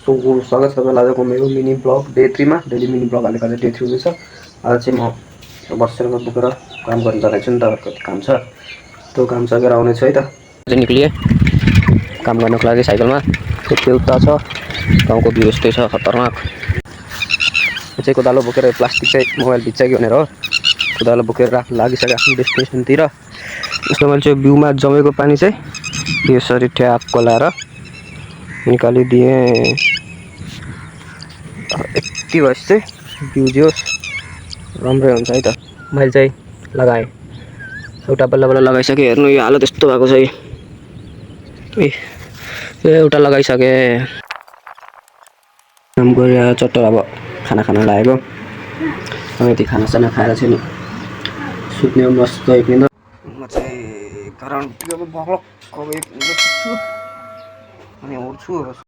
So स्वागत छ तपाईँलाई आजको मेरो मिनी ब्लग डे 3 मा। डेली मिनी ब्लग हालेको आज डे 3 हुँदैछ। आज चाहिँ म बसेरमा बोकेर काम गर्न जाँदैछु नि त। कति काम छ त्यो काम सकेर आउने छु है त। चाहिँ निक्लिएँ काम गर्नको लागि साइकलमा। त्यो उता छ गाउँको भ्यू यस्तै छ खतरनाक। चाहिँ कोदालो बोकेर प्लास्टिक चाहिँ मोबाइल भित्छ कि भनेर हो कोदालो बोकेर लागिसक्यो आफ्नो डेस्टिनेसनतिर। यसमा मैले चाहिँ भ्यूमा जमेको पानी चाहिँ यसरी ट्याप लगाएर निकालिदिएँ। यति भएपछि चाहिँ भ्यू जोस् राम्रै हुन्छ है त। मैले चाहिँ लगाएँ एउटा बल्ल बल्ल लगाइसकेँ। हेर्नु यो हालत यस्तो भएको छ एउटा लगाइसकेँ। काम गरेर चट्ट अब खाना लागेको। यति खानासाना खाएर चाहिँ सुत्ने मस्त एक निन्द्रा। म चाहिँ ग्राउन्डतिर ब्लक अनि उठ्छु।